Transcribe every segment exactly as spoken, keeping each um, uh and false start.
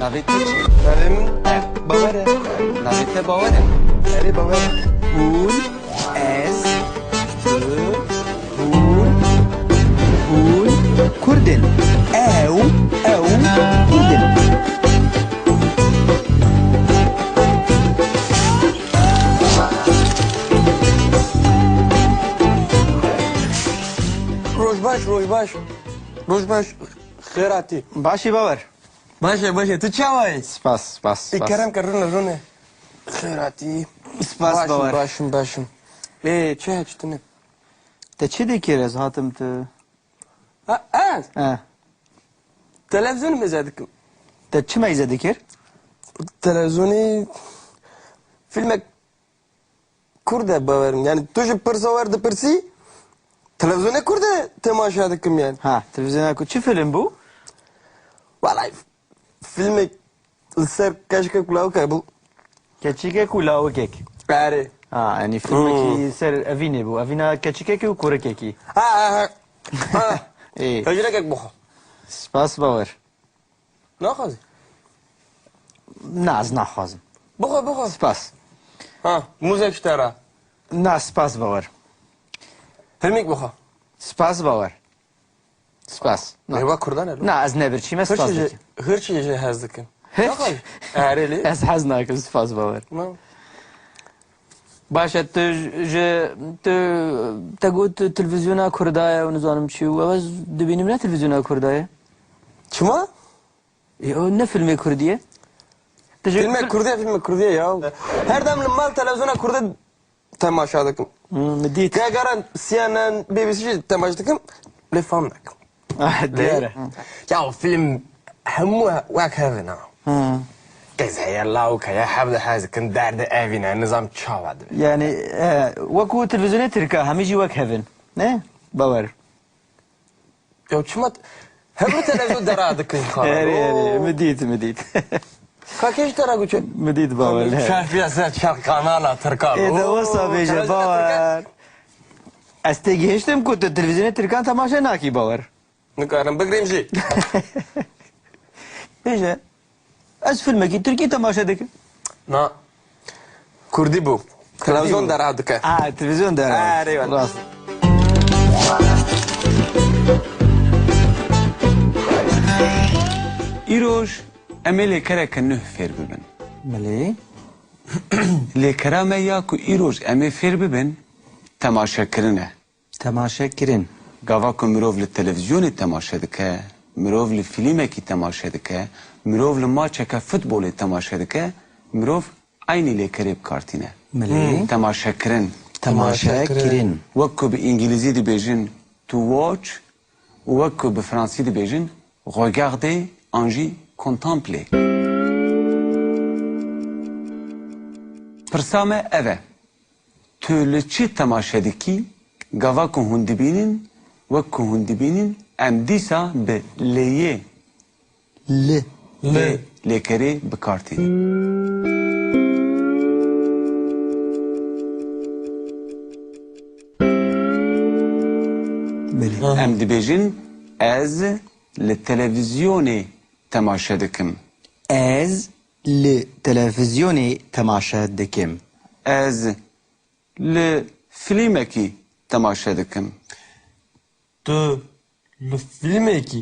Navê te çi? Navê min Bawer e. Navê te Bawer e? Erê, Bawer e. Hûn, ez, tu, hûn, hûn Kurd in. Ew, ew Kurd in. Roj baş, roj baş. Roj baş. Xêr hatî. Baş î Bawer. Baş e, baş e. Tu çawa yî? Spas, spas, spas. Ê, kerem ke, rûne, rûne. Xêr hatî. Spas, Bawer. Baş im, baş im, baş im. Ê, çi heçtine? Te çi dikir, ez hatim tu? Ha, ez? He. Televîzyonê mêze dikim. Te çi mêze dikir? Televîzyonê filmek Kurd e, Bawer im. Yani tu ji pirsa wer dipirsî, televîzyonê Kurd e temaşe dikim yani. Ha, televîzyona Kurd. Çi film bû? Walay, filmek li ser keçikek û lawikek bû. Keçikek û lawikek. Erê. Ha, yani filmekî Hmm. ser evînê bû. Evîna keçikekî û kurikekî. Ha, ha, ha. Ha. Ê. Hejrekek bixwe. Spas, Bawer. Naxwazî? Na, ez naxwazim. Bixwe, bixwe. Spas. Ha, mûzek ji te re. Na, spas, Bawer. Filmik bixwe. Spas, Bawer. Spas. Na. Mêva Kurdan e lo. Na, ez ne birçî me, spas dikim. Hirçî jê hez dikim. Hirç? Naxwazî? Erê lê. Ez hez nakim, spas, Bawer. Na. Baş e, tu ji, tu, te got televîzyona Kurda ye û nizanim çi û ew ez dibînim ne televîzyona Kurda ye. Çima? E, o ne filmê Kurdî ye? Tu ji Filmek fil- Kurdî ye, filmek Kurdî ye ya. Her dem li mal televîzyona Kurdî temaşa dikim. Hmm, min dît. Ke garan C N N, B B C jî temaşa dikim, lê fam nakim. Ah, diyar e. Ya film hemû wek hev in ha. Hmm. Qîz heye, lawik heye, hev dihez dikin, derdê evîn e, nizam çawa dibe. Yani, e, wekû televîzyonê Tirka, hemî jî wek hev in. Ne? Bawer. Ya çima t-, hemû televîzyon dera dikin xala. Erê, erê, Oo. min dît, min dît. Ka kê ji te re guçe? Min dît, Bawer, he. Şerfiya ser çar kanala Tirkan. Ê, de Oo, wesa bêje, televîzyona Bawer. Tirkan. Ez têgihiştim ku tu televîzyonê Tirkan temaşe nakî, Bawer. Nikarim bigirîm jî. Bêje. Ez filmekî Tirkî temaşe dikim. Na. Kurdî bû. Televîzyon bû. Dera dike. Ha, televîzyon dera. Ha, erê wele. Rast. Îroj em ê lêkereke nuh fêr bibin. Belê. Lêkera me ya ku îroj em ê fêr bibin, temaşekirin e. Temaşe kirin. Gava ku mirov li televîzyonê temaşe dike, mirov li fîlmekî temaşe dike, mirov li maçeke futbolê temaşe dike, mirov eynî lêkerê bi kar tîne. Belê. Hmm. Temaşe kirin. Temaşe kirin. Wek ku bi îngilîzî dibêjin to watch û wek ku bi fransî dibêjin regarder an jî contempler. Pirsa me ev e. Tu li çi temaşe dikî? Gava ku hûn dibînin, wek ku hûn dibînin, em dîsa bi lê yê, li, yê lêkerê bi kar tînin. Belê. Em dibêjin, ez li televîzyonê temaşe dikim. Ez li televîzyonê temaşe dikim. Ez li fîlmekî temaşe dikim. Tu li fîlmekî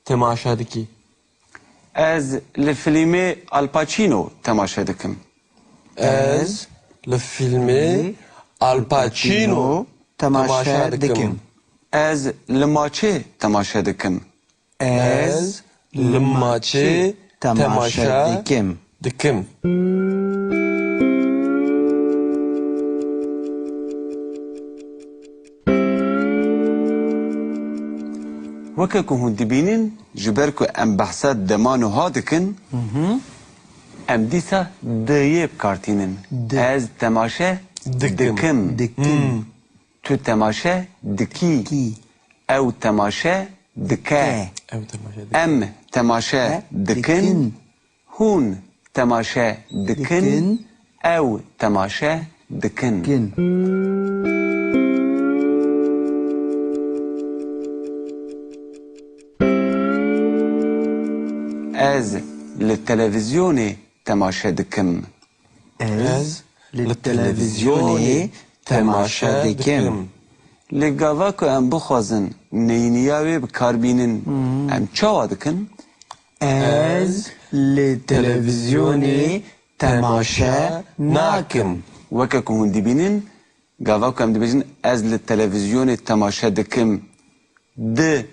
temaşe dikî. Ez li fîlmê Al Pacino temaşe dikim. Ez li fîlmê Al Pacino temaşe dikim. Ez li maçê temaşe dikim. Ez li maçê temaşe dikim. Weke ku hûn dibînin, ji ber ku em behsa dema nuha dikin, Hı hı. em dîsa di yê bi kar tînin. Di. Ez temaşe dikim. Dikim. Dikim. Hmm. Tu temaşe dikî. Dikî. Ew temaşe dike. Dike. Ew temaşe dike. Em temaşe E, dikin. Dikin. Hûn temaşe dikin. Dikin. Ew temaşe dikin. Dikin. Ez Li televîzyonê temaşe dikim. Ez li televîzyonê temaşe dikim. Lê gava ku em bixwazin neyniya wê bi kar bînin, em çawa dikin? Ez li televîzyonê temaşe nakim. Weke ku hûn dibînin, gava ku em dibêjin ez li televîzyonê temaşe dikim, di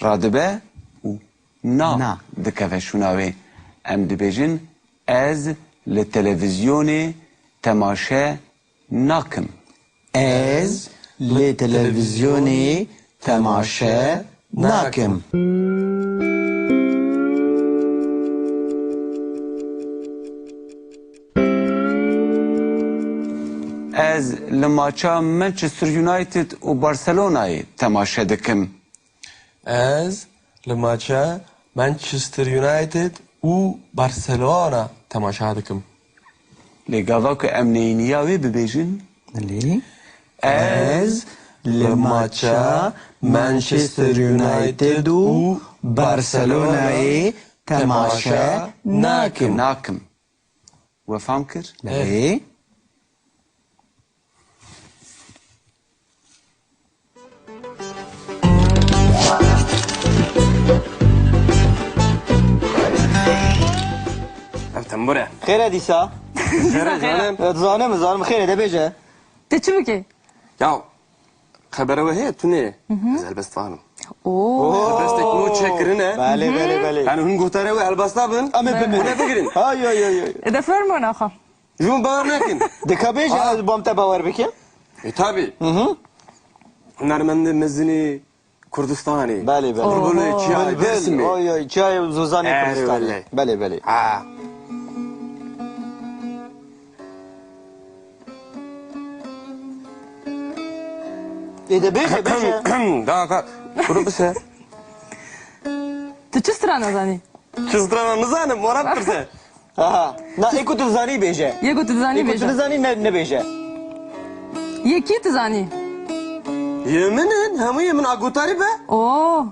radibe û na Na. dikeve şûna wê. Em dibêjin ez li televîzyonê temaşe nakim. Ez li televîzyonê temaşe nakim. Ez li maça Manchester United û Barcelonayê temaşe dikim. Ez li maça Manchester United û Barcelona temaşa dikim. Lê gava ku em neyniya wê bibêjin? Belê. Ez li maça Manchester United û Barcelonayê temaşe nakim. Nakim. We fam kir? Belê. Ev tembur e. Xêr e dîsa? Xêr e, zanim. E, zanim, zanim, xêr e, de bêje. Te çi bike? Ya, xebere we heye, tune. Ez helbestvan im. Oo. Helbestek nû çêkirine. Belê, belê, belê. Yani hûn guhdarê wê helbesta bin. Em ê bimînin. Hûn ê bigirin. Hay, hay, hay, hay. E de fermo naxa. Ji min bawer nekin. Dika bêje, ez bam te bawer bikim. E, tabi. Hı hı. Hunermendê mezinî Kurdistanê. Belê, belê. Bulbulê çiyayê Dêrsimê. Oy, oy, çiyayê Zozanê Kurdistanê. Belê, belê. Ha. Ê de bêje, bêje. Daha ka, kuru bise. Tu çi strana zanî? Çi strana nizanim, wara pirse. Aha. Na, ê ku tu dizanî bêje. Yê ku tu dizanî bêje. Ê ku tu dizanî ne, nebêje. Yê kî tu zanî? Yê min in, hemû yê min a gutarî be. Oo.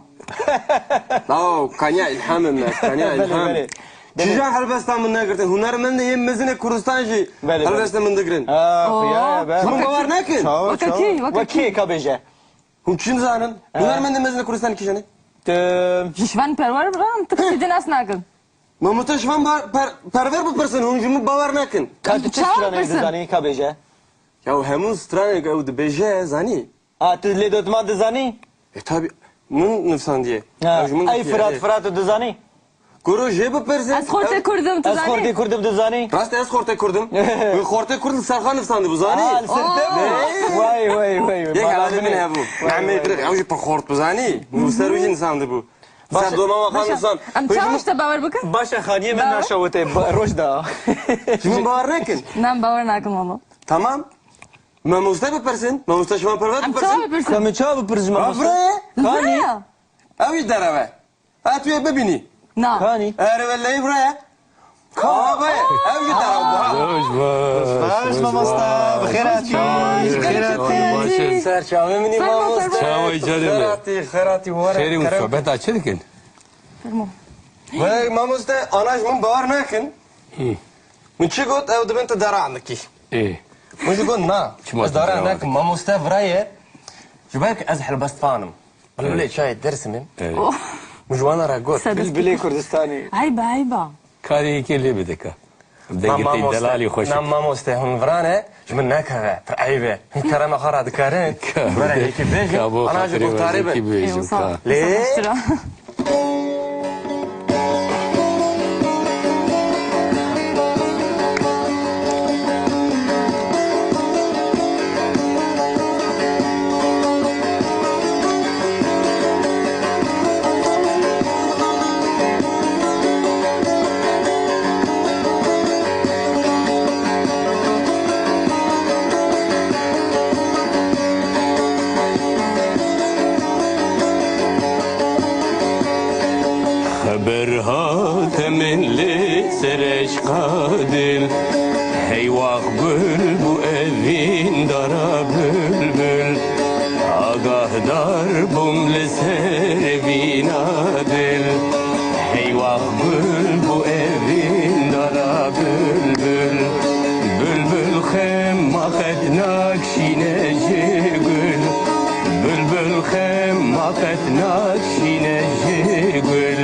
Law, kaniya îlham in me, kaniya îlham. Belê, belê. Çija helbesta min negirtin. Hunermendê yê mezin ê Kurdistan jî helbesta min digirin. Ah, ya, be. Min bawer nekin. Weke kî, weke kî. Weke kî ka bêje. Hûn çi nizanin? Hunermendê mezin ê Kurdistanê kîjan e? Ji şivan perwer biran, tu kişî din nas nakin. Mamoste şivan bar-, per-, perwer bipirsin, hûn ji min bawer nekin. Ka tu çi stranê dizanî, ka bêje? Ya hemû stranê ew dibêje, zanî. Ha, tu lê dotman dizanî? E, tabi, min nivsandiye. Ha, ew ji min ey gotiye, Firat, ey. Firat tu dizanî? Kuro jê bipirsin. Ez xortê Kurd im, tu zanî? Ez xortê Kurd im, tu zanî? Rast e, ez xortê Kurd im. Min xortê Kurd li ser xwe nivsandibû, zanî? Aa, li ser te bû? Vay, vay, vay, vay. Yek alemê min hebû. Vay, vay, vay. Namê dirêj, ew jî pir xort bû, zanî? Min li ser wî jî nivsandibû. Ser doma wan xwe nivsand. Em çawa ji te bawer bikin? Baş e, xaniyê min naşewite, ba-, roj da. Ji min bawer nekin. Na, em bawer nakin, wala. Tamam. Mamoste bipirsin. Mamoste şivan perwer bipirsin. Em çawa bipirsin? Ka min çawa bipirsin, mamoste? Vira ye. Kanî? Vira ye. Ew jî derew e. Ha, tu yê bibînî. Na. Kanî? Erê wellehî vira ye. Ka be, ew jî derew bû, ha. Roj baş, roj baş, mamoste. Bi xêr hatî. Bi xêr hatî. Ser çavê min î, mamoste. Çavê canê min. Xêr hatî, xêr hatî, were. Xêrê û sohbeta çi dikin? Fermo. Were, mamoste, ana ji min bawer nakin. Hı. Min çi got, ew dibin tu derew dikî. Ê. Min jî got, na. Çima ez derew nakim, mamoste vira ye. Ji ber ku ez helbestvan im. Bilbilê çiyayê Dêrsimê. Evet. Oh. Min ji wan re got. Bilbilê Kurdistanê. Eyba, eyba. Karê yekê lê bide ka. Dengê te delalî xweş. Na mamoste, hûn vira ne, ji min nekeve. Pir eyb e. Hûn kerema xwe re dikarin. Were yekî bêjin, ana ji guhdarê bin. Lê Xeber hate min li ser eşqa dil, hey wax gul bû evîn dara bilbil, agahdar bûm li ser evîna dil, hey wax gul bû ev Bülbül, bülbül xema qet nakşîne ji gul. Bülbül xema qet nakşîne ji gul.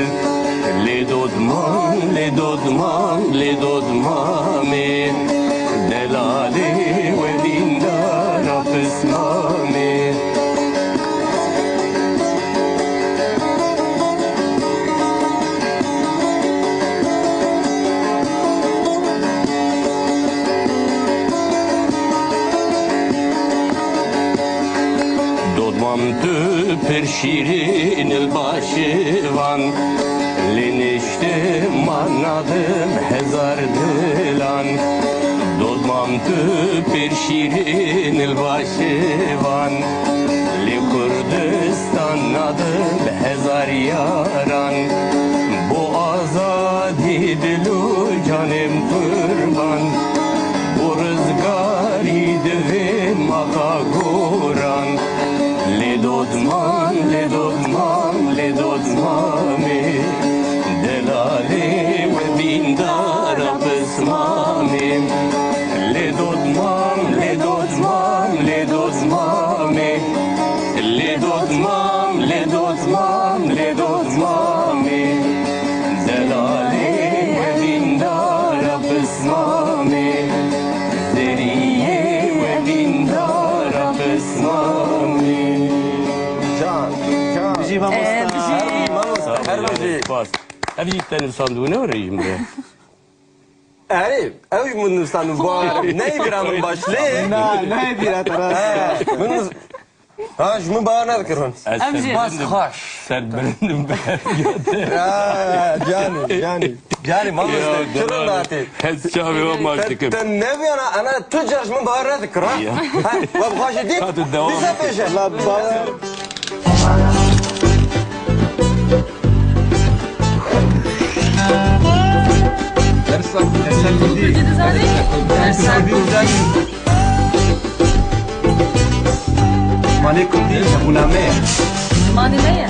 Lê dodman, lê dodman, lê dodmamê. Delalê we dîndara pismamê. Dodmam tu pir şîrîn il başivan, lê niştim ma nadim hezar dilan. Dodmam tu pir şîrîn il başivan, lê Kurdistan nadim hezar yaran. Bo azadî dil û canê min qurban. Bo rizgarî divê maxa goran. Lê dodman, lê dodman, lê dodmamê. Delalê we dîndara pismamê. Lê dodman, lê dodman, lê dodmamê. Lê dodman, lê dodman, lê dodmamê. Delalê we dîndara pismamê. Zeriyê we dîndara pismamê. Can, can. Bijî mamosta. Ee, bijî. Her bijî, mamosta, her bijî. Spas. Ev jî te nivîsandibû ne rejîm de? Erê, ew ji min nivîsandibû, bar neyê bîra min baş lê. Na, neyê bîra te rast. He, min nivîs-, ha, ji min bawer nedikir hûn. Ez Em jî. Spas xweş. Serbilind im bi heviyate. Ya, canî, canî. Canî, mamoste, Ya, çilo delal. Natê. Ez çavê we maç Te, dikim. Te nebiyana, ana tu car ji min bawer nedikir, ha? Ya. Ha, we bi xwe jî dît, Hadi devam dîsa et. Pêşe. La bawer. Dersa, dersa Kurdî. Kurdî dizanî? Dersa Kurdî. Zimanê Kurdî, hebûna me ye. Zimanê me ye.